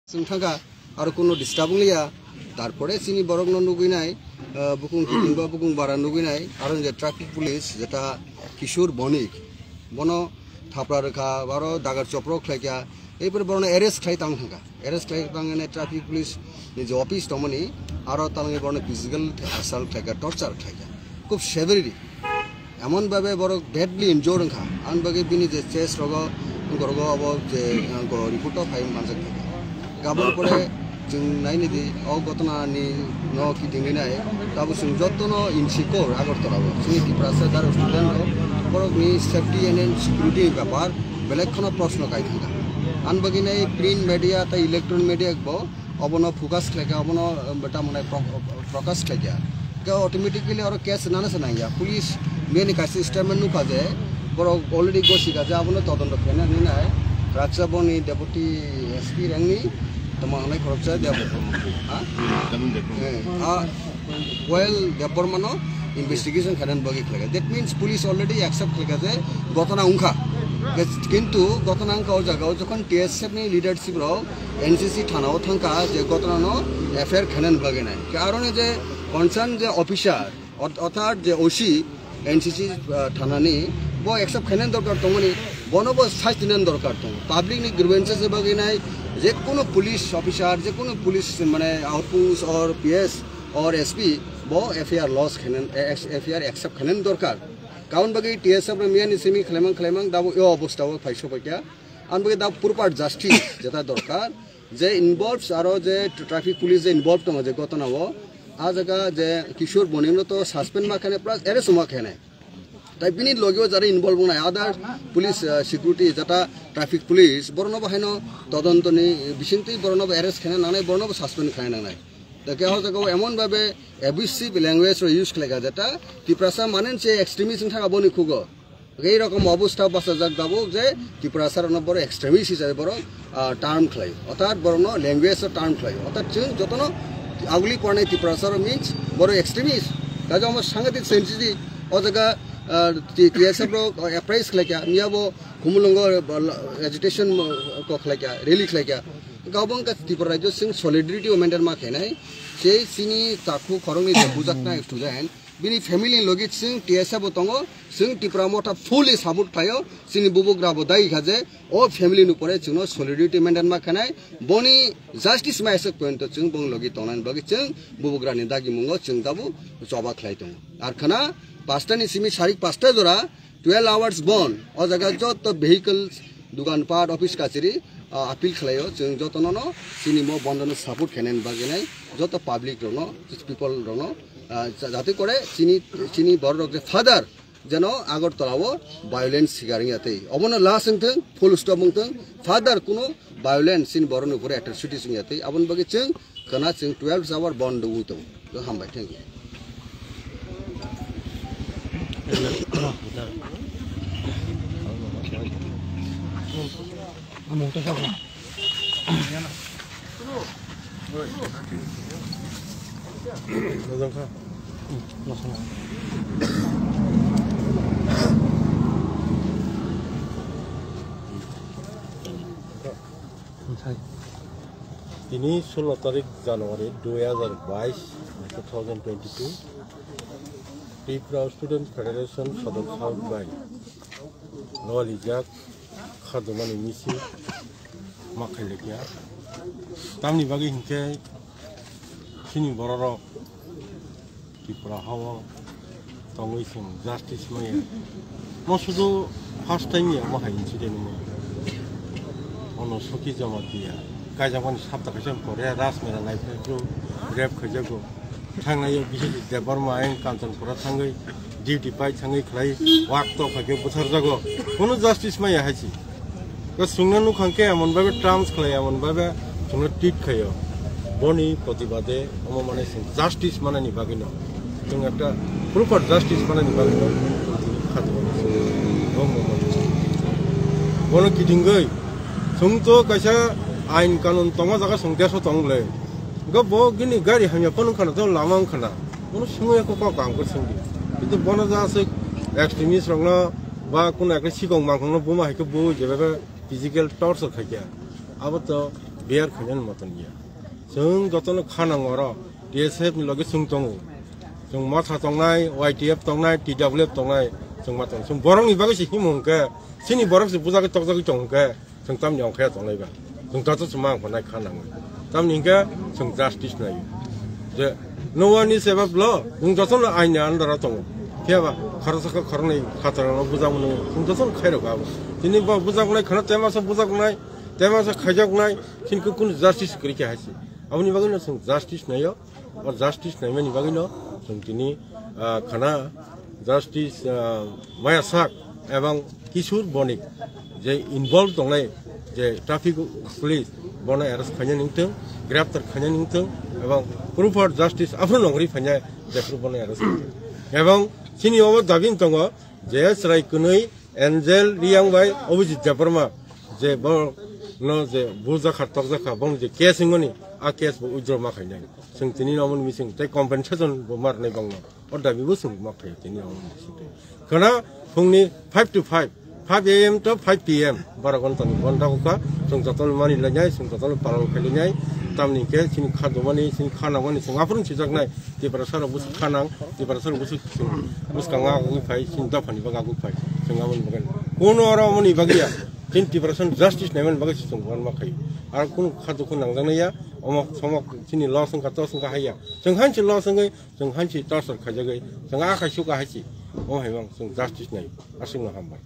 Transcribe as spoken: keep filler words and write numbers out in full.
Chwng thangkha, aro kuno disturb wngliya. Tarpore chini borokno nugwi nai, ah, bukung kiting ba bukung bara nugwi nai, aro je traffic police jeta Kishore Bonik, bono thapra rwkha, aro dagar chopro khlaikha, erpore borokno arrest khlai tang thangkha. Arrest khlai tangmani traffic police ni je office tongmani, aro talangwi borokno physical assault khlaikha, torture khlaikha, khub severely. Emon bhabe borok badly injured wngkha, ani bagwi bini je chest rogo, gorogo abo je, uh, go report o phai manjak thangkha. Gabon pore chwng naini di, o ghotona ni no kitingwi nai, tabo chwng jotono insikor Agartala o, chini Tiprasa daro student rok, borok ni safety and security ni bepar belek kheno proshno kai thangkha. Ani bagwi nai print media tei electronic media bo obono focus khlaikha, obono, um, beta mwnai pro-, prokash khlaikha. Khe automatically oro case nana se nangya. Police miyani kaisa statement nukha je borok already gosikha je abono todonto khaina hinwi nai. Raksa boni deputy S P rangni tamo hanai khoroksa dia bo. Ha? Jamin Debbarma. Eh, ha, Koyal Debbarmano investigation khainani bagwi khlaikha. That means police already accept khlaikha je ghotona wngkha. Kintu ghotona wngkha o jaga o jokhon T S F ni leadership rok N C C thana o thangkha je ghotona no F I R khainani bagwi nai. Khe aro ni je concern je officer, ot-, orthat je O C N C C, ah, thana ni bo accept khainani dorkar tongmani, bono bo sasti nani dorkar tongo. Public ni grievances ni bagwi nai, je kono police officer, je kono police mane outpost or P S or S P bo F I R lodge khainan, eh, F I R accept khainan dorkar. Kaun bagwi T S F rok miyani simi khalaimang khalaimang dabo yo obostha o phai sopaikha. Ang bagwi da proper justice jeta dorkar. Je involves aro je traffic police je involved tongo je ghotona o, a jaga je Kishore Bonik no to suspend ma khainai plus arrest ma khainai. Tai bini logi o jara involved wngnai other police, uh, security jeta traffic police borokno bo haino todontoni bisingtwi borokno bo arrest khaina nangnai, borokno bo suspend khaina nangnai. Da khe o jaga o emon bhabe abusive language rok use khlaikha jeta Tiprasa mane se extremist wngkha boni khugo. Ei rokom obostha bachajak tabuk je Tiprasa rokno borok extremist hisabe borok, ah, term khlai. Orthat borokno language o term khlai. Orthat chwng jotono aguli pornai Tiprasa rok means borok extremist. Kaisa omo sangadik sensitive. O jaga, ah, T-, T S F rok, ah, apprise khlaikha. Miya bo Khumulwngo, ah, agitation, ah, kok khlaikha, rally khlaikha. Gabon ka Tripura rajyo chwng solidarity o maintain ma khainai. Sei chini chakhu khoroknwi je bujaknai student, bini family ni logi chwng T S F bo tongo, chwng Tipra Motha fully support khlaio, chini bubagra bo dagi kha je o family ni upore chwngno solidarity maintain ma khanai, boni justice ma aswk pointo chwng boni logi tongnani bagwi chwng bubagra ni dagi mungo chwng tabuk choba khlai tongo. Ar khana pasta ni simi sarik pasta jora twelve hours bon, o jaga joto vehicles, dukan pat, office kachari, ah, appeal khlaio, chwng jotono no chini mo bondo no support khainani bagwi nai, joto public rokno, people rokno, ah, ja-, jate kore chini, chini borok rok je further jeno Agartala o violence sikar wngya tei obono last wngthwng, full stop wngthwng, further kuno violence chini borok ni upore atrocities wngya tei aboni bagwi chwng khana chwng twelve hour bondo wngwi tongo. Hambai, thank you. Tini sullo tarik January dui hazar bais, two thousand twenty-two, Tripura Student Federation Sodok South bai lolijak khadumani misil ma khailekya. Tamni bagwi hinkhe chini bororok Tripura hao tongwi chwng justice maya. Mo sudu first time ya mo hai incident mo. Ono Soki Jamatia. Kaijakmani sapta kaisa pore Rajmera naiphai bro rape khaijago. Thangnai yo Bishwajit Debbarma ayang Kanchanpura thangwi duty pai thangwi khlai wak to khaikhe butharjago. Kono justice maya hai si. Ko sungna nukhang khe emon bhabe terms khlai, emon bhabe sungna treat khaio. Boni protibade omo mane sung justice manani bagwi no. Sung ekta proper justice manani bagwi no. Khatmo. Omo mane. Bono kitingoi. Sung to kaisa ain kanun tongma jaga sung deso tong le. Go bo gini gari hamya phone khana to lama khana. Bono sung ya ko kok ang ko sung di. Kintu bono ja se extremist rokno ba kun ekle sikong mangkhong no buma hai ko bo je bebe physical torture khaikya. Abo to Bear khainani moton ya. Chwng jotono kha nango oro, T S F ni loge chwng tongo. Chwng Motha tongnai, Y T F tongnai, T W F tongnai, chwng ma tongo. Chwng borokni bagwi se himo hwnkhe, chini borok se bujagwi tokjagwi tong hwnkhe, chwng tamni ongkhaya tongnai ba. Chwng joto chwng ma ongkhornai kha nango. Tamni hwnkhe chwng justice naio. Je, no one is above law, chwng jotono aini under o tongo. Phiya ba, khoroksa khe khoroknwi khatarokno bujakmano, chwng jotono khairok abo. Tini bo bujaknai kheno temasa bujaknai, temasa khaijaknai, chini khe kunu justice kwrwi khe hai se. Aboni bagwino chwng justice naio. O justice naimani bagwino chwng tini, ah, khana justice, ah, Maya Sak ebong Kishore Bonik je involve tongnai je traffic police bono arrest khaina ningthwng, graftar khaina ningthwng ebong proper justice aphuru nongri phanya jephuru bono arrest khaina. Ebong chini obo dabi tongo je chwrai kwnwi Angel Riang bai Abhijit Debbarma je bo no je bujakha tokjakha bong je case wngmani a case bo withdraw ma khainai. Chwng tini omo ni bising tei compensation bo ma rwnai bangno. O dabi bo chwng ma khaio tini omo ni bising tei. Khana phungni five to five, five A M to five P M borok on toni bon dago kha. Chwng jotono mani lainai, chwng jotono palong khai lainai. Tamni hwnkhe chini kha dumani, chini kha nangmani chwng aphuru sijaknai. Tiprasa rok bwswk kha nang, Tiprasa rok bwswk chwng bwskango agugwi phai, chini dophani bagwi agugwi phai. Chwng aboni bagwi kuno oro omoni bagwi ya. Chini Tiprasa ni justice naimani bagwi se chwng uanma khaio. Aro kunu kha dukhu nangjaknai ya, omok somok chini loss wngkha, tos wngkha hai ya. Chwng hansi loss wngwi, chwng hansi torture khaijagwi, chwng a khai suka hai si. Omo hai mang chwng justice nai. Aswkno hambai.